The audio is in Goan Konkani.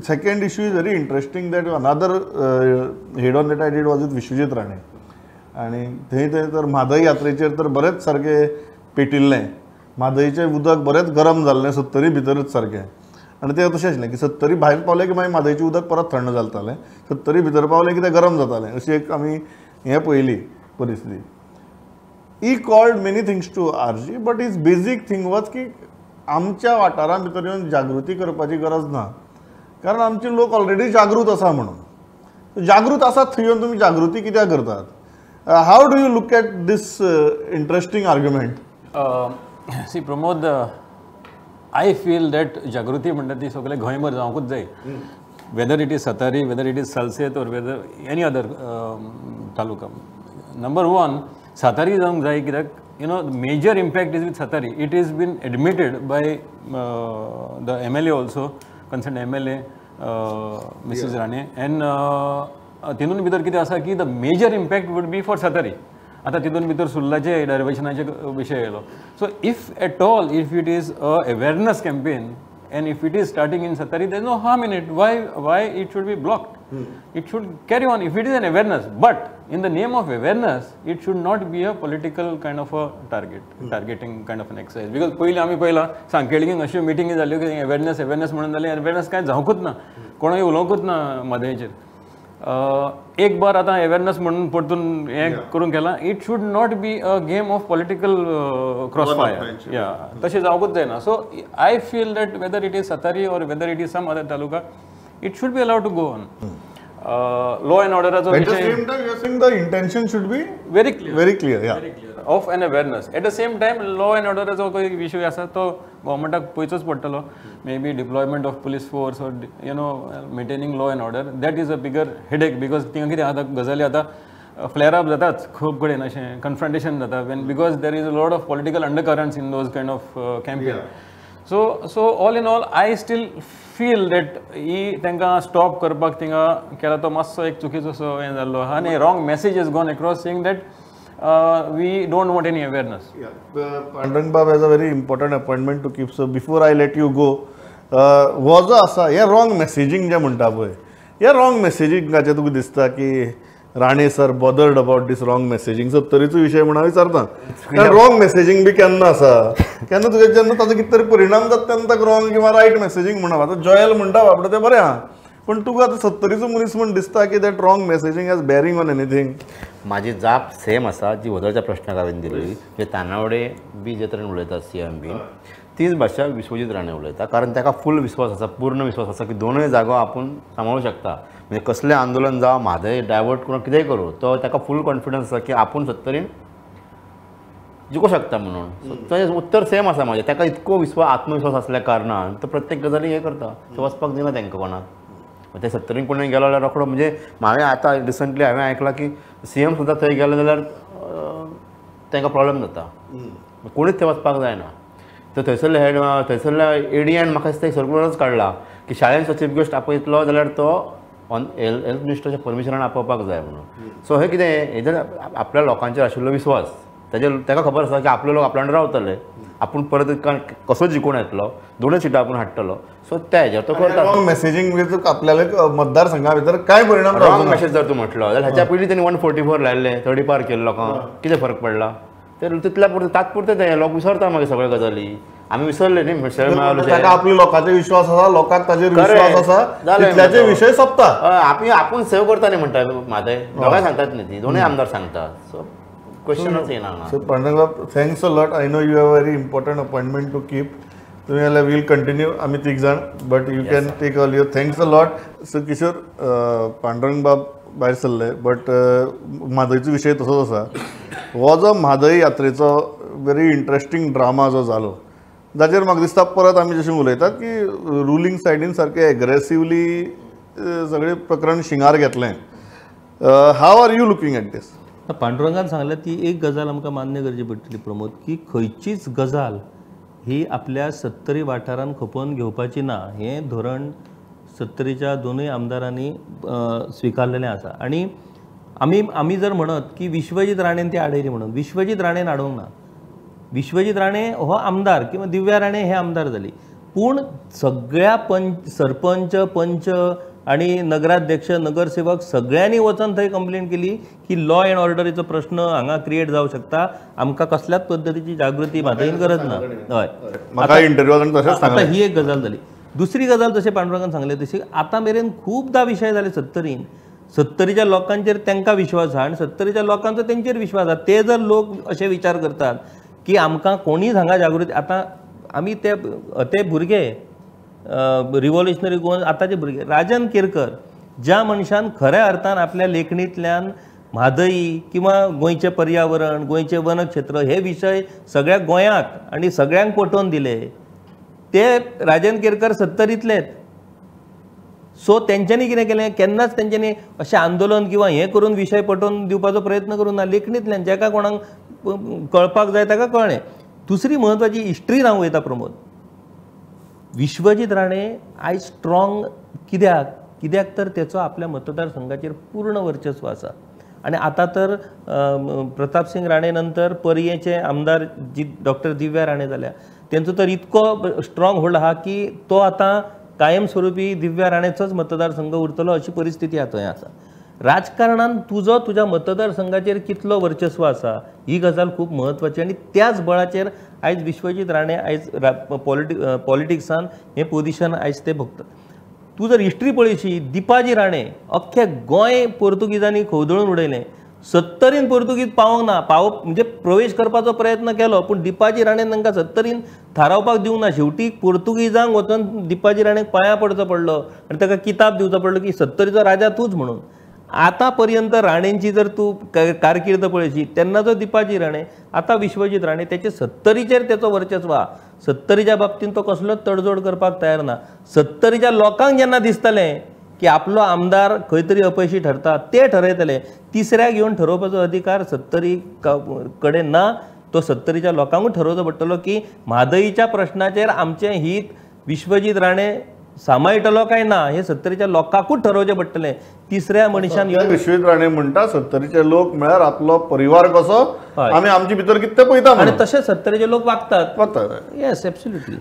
Second issue is very interesting that another head on that I did was with Vishwajit Rane आनी थंय ते तर म्हादय यात्रेचेर तर बरेंच सारकें पेटिल्लें, म्हादयचें उदक बरेंच गरम जाल्लें सत्तरी भितरच सारकें. आनी तें तशें आशिल्लें की सत्तरी भायर पावलें की मागीर म्हादयचें उदक परत थंड जातालें, सत्तरी भितर पावलें की तें गरम जातालें. अशी एक आमी हें पळयली परिस्थिती. He called many things to RG, but his basic thing was की आमच्या वाठारां भितर येवन जागृती करपाची गरज ना, कारण आमचे लोक ऑलरेडी जागृत आसा म्हणून. जागृत आसात थंय येवन तुमी जागृती कित्याक करतात? How do you look at this interesting argument? See Pramod, I feel that जागृती म्हणटा ती सगळे गोंयभर जावंकूच जाय, whether it is Sattari, whether it is Salcete or whether any other taluka. Number one, Sattari जावंक जाय कित्याक you know major impact is with Sattari. It is been admitted by the MLA also, concern MLA Mrs Rane, and तितून भितर कितें आसा की the major impact would be for Sattari. आतां तितून भितर सुर्लाचे डायवर्शनाचे विशय येयलो. So if at all if it is a awareness campaign and if it is starting in Sattari, there is no harm in it. Why it should be blocked? It should carry on if it is an awareness. But in the name of awareness, it should not be a political kind of a targeting kind of an exercise. Because पयलीं आमी पळयलां सांकेळींग अश्यो मिटिंगी जाल्यो की अवेरनस अवेरनस म्हणून जालें, अवेरनस कांय जावंकूच ना, कोणूय उलोवंकूच ना म्हादयचेर. एक बार आतां अवेरनस म्हणून परतून हें करूंक गेलां. It should not be a game of political cross fire. या तशें जावंकूच जायना. So I feel that whether it is Sattari or whether it is some other taluka, it should be allowed to go on. Law and ऑर्डराचो At the same time, you are saying the intention should be very clear, very clear, yeah, very clear of an awareness. At the same time, law and ऑर्डराचो काही विशय आसा तो गव्हर्मेंटाक पळयचोच पडटलो. Maybe deployment of police force or you know maintaining law and order, that is a bigger headache. Because थिंगा कितें आतां गजाली आतां फ्लॅर अप जाताच खूब कडेन, अशें कन्फ्रंटेशन जाता when because there is a lot of political undercurrents in those kind of campaign. So all in all I still feel that ही तांकां स्टॉप करपाक थिंगा केला तो मातसो एक चुकीचो असो हें जाल्लो आहा आनी wrong message is gone across saying that we don't want any awareness. Pandurang Bab has a very important appointment to keep. So before I let you go, हो जो आसा हें रॉंग मॅसेजींग जें म्हणटा पळय, ह्या रॉंग मॅसेजींगाचें तुका दिसता की Rane sir bothered about this wrong messaging? सत्तरीचो विशय म्हणून हांव विचारता, कारण रॉंग मॅसेजींग बी केन्ना आसा, केन्ना तुगे जेन्ना ताजो कितें तरी परिणाम जाता तेन्ना ताका रॉंग किंवा रायट मॅसेजींग म्हणप. आतां जॉयल म्हणटा बाबडो तें बरें आहा, पूण तुका आतां सत्तरीचो मनीस म्हण दिसता की that wrong messaging has bearing on anything? म्हाजी जाप सेम आसा जी वदळच्या प्रश्नाक हांवें दिली. जे तानावडे बी जे तरेन उलयता सी एम बी, तीच भाशा विश्वजीत राणे उलयता, कारण ताका फूल विश्वास आसा, पूर्ण विश्वास आसा की दोनूय जागो आपूण सांबाळूंक शकता. म्हणजे कसलें आंदोलन जावं, म्हादय डायवर्ट करून कितेंय करूं, तो ताका फूल कॉन्फिडन्स आसा की आपूण सत्तरीन जिखूंक शकता म्हणून. सो तें उत्तर सेम आसा म्हाजें. ताका इतको विश्वास, आत्मविश्वास आसल्या कारणान तो प्रत्येक गजाली हें करता, तो वचपाक दिना तांकां कोणाक. ते सत्तरीन कोणूय गेलो जाल्यार रोखडो, म्हणजे हांवें आतां रिसंटली हांवें आयकलां की सी एम सुद्दां थंय गेलो जाल्यार तांकां प्रॉब्लम जाता, कोणूच थंय वचपाक जायना. तर थंयसरले हेड, थंयसरल्या एडीएन म्हाका दिसता एक सर्कुलरच काडला की शाळेंत चीफ गेस्ट आपयतलो जाल्यार तो ऑन हेल्थ मिनिस्टराच्या परमिशनान आपोवपाक जाय म्हणून. सो हें कितें, हेजेर आपल्या लोकांचेर आशिल्लो विश्वास, ताजेर ताका खबर आसा की आपले लोक आपल्या रावतले, आपूण परत कसो जिखून येतलो, दोनूय सिटां आपूण हाडटलो. सो त्या हेजेर तो करता. रॉंग मॅसेजींग आपल्याला मतदारसंघा भितर काय परिणाम? रॉंग मॅसेज जर तूं म्हटलो जाल्यार ह्याच्या पयलीं तेणी 144 लायल्ले, 35 केल्ले लोकांक, कितें फरक पडला? ते तितल्या पुरतें तात्पुरतें तें लोक विसरता मागीर सगळ्यो गजाली. आमी विसरले न्ही, ताका आपल्या लोकांचो विश्वास आसा, लोकांक ताजेर विश्वास आसा, तितल्याचे विशय सोंपता. आमी आपूण सेव करता न्ही म्हणटा म्हादय, दोगांय सांगतात न्ही ती, दोनूय आमदार सांगतात. सो क्वेश्चनच येना. So Pandurang Bab, thanks a lot. I know you have very important appointment to keep. तुमी जाल्यार वील कंटिन्यू, आमी तीग जाण, but you can take all your. Thanks a lot. So Kishore, Pandurang Bab भायर सरले, बट म्हादयचो विशय तसोच आसा. हो जो म्हादय यात्रेचो व्हेरी इंट्रस्टींग ड्रामा जो जालो, जाचेर म्हाका दिसता परत आमी जशें उलयतात की रुलींग सायडीन सारकें एग्रेसिवली सगळें प्रकरण शिंगार घेतलें. How are you looking at this? पांडुरंगान सांगलें ती एक गजाल आमकां मान्य करची पडटली प्रमोद, की खंयचीच गजाल ही आपल्या सत्तरी वाठारान खपोवन घेवपाची ना, हें धोरण सत्तरीच्या दोनूय आमदारांनी स्विकारलेलें आसा. आनी आमी आमी जर म्हणत की विश्वजीत राणेन ती आडयली म्हणून, विश्वजीत राणेन आडोवंक ना. विश्वजीत राणे हो आमदार किंवा दिव्या राणे हे आमदार जाली, पूण सगळ्या पंच सरपंच पंच आनी नगराध्यक्ष नगरसेवक सगळ्यांनी वचून थंय कंप्लेन केली की लॉ एंड ऑर्डरीचो प्रश्न हांगा क्रिएट जावं शकता, आमकां कसल्याच पद्दतीची जागृती म्हादयन गरज ना. हय, म्हाका इंटरव्यूआन तशेंच आतां ही एक गजाल जाली. दुसरी गजाल जशें पांडुरंगान सांगलें तशी आतां मेरेन खुबदां विशय जाले सत्तरीन, सत्तरीच्या लोकांचेर तांकां विश्वास आसा आनी सत्तरीच्या लोकांचो तेंचेर विश्वास आसा. ते जर लोक अशे विचार करतात की आमकां कोणीच हांगा जागृती, आतां आमी ते ते भुरगे रिव्होल्युशनरी गोवन आतांचे भुरगे, राजन केरकर ज्या मनशान खऱ्या अर्थान आपल्या लेखणींतल्यान म्हादई किंवा गोंयचें पर्यावरण गोंयचें वनक्षेत्र हे विशय सगळ्या गोंयाक आनी सगळ्यांक पटोवन दिले, ते राजन केरकर सत्तरींतलेच. सो तेंच्यांनी कितें केलें, केन्नाच तेंच्यांनी अशें आंदोलन किंवा हें करून विशय पटोवन दिवपाचो प्रयत्न करूं ना, लेखणींतल्यान जाका कोणाक कळपाक जाय ताका कळ्ळें. दुसरी म्हत्वाची हिस्ट्रीन हांव वयता प्रमोद, विश्वजीत राणे आयज स्ट्रॉंग कित्याक, कित्याक तर तेचो आपल्या मतदारसंघाचेर पूर्ण वर्चस्व आसा. आनी आतां तर प्रतापसिंग राणे नंतर पर्येचे आमदार जी डॉक्टर दिव्या राणे जाल्या तेंचो तर इतको स्ट्रॉंग होल्ड आहा की तो आतां कायमस्वरूपी दिव्या राणेचोच मतदारसंघ उरतलो अशी परिस्थिती आतां थंय आसा. राजकारणान तुजो तुज्या मतदारसंघाचेर कितलो वर्चस्व आसा ही गजाल खूब म्हत्वाची आनी त्याच बळाचेर आयज विश्वजीत राणे आयज पॉलिटिक्सान हें पोजिशन आयज ते भोगतात. तूं जर हिस्ट्री पळयशी, दिपाजी राणे अख्खे गोंय पोर्तुगीजांनी खवदळून उडयलें, सत्तरीन पोर्तुगीज पावोंक ना, पावप म्हणजे प्रवेश करपाचो प्रयत्न केलो पूण दिपाजी राणेन तांकां सत्तरीन थारावपाक दिवंक ना. शेवटी पोर्तुगीजांक वचून दिपाजी राणेक पांयां पडचो पडलो आनी ताका किताब दिवचो पडलो की सत्तरीचो राजा तूंच म्हणून. आतां पर्यंत राणेंची जर तूं कारकीर्द पळयशी तेन्नाचो दिपाजी राणे आतां विश्वजीत राणे तेचे सत्तरीचेर तेचो वर्चस्व आहा. सत्तरीच्या बाबतींत तो कसलोच तडजोड करपाक तयार ना. सत्तरीच्या लोकांक जेन्ना दिसतलें की आपलो आमदार खंय तरी अपयशी ठरता ते ठरयतले, तिसऱ्याक येवन ठरोवपाचो अधिकार सत्तरी कडेन ना. तो सत्तरीच्या लोकांकूच ठरोवचो पडटलो की म्हादईच्या प्रश्नाचेर आमचें हित विश्वजीत राणे सांबाळटलो काय ना हे सत्तरीच्या लोकांकूच ठरोवचें पडटलें. तिसऱ्या मनशान विश्वजीत राणे म्हणटा सत्तरीचे लोक म्हळ्यार आपलो परिवार कसो, आमी आमचे भितर कितें पळयता आनी तशें सत्तरीचे लोक वागतात वागतात. Yes, absolutely.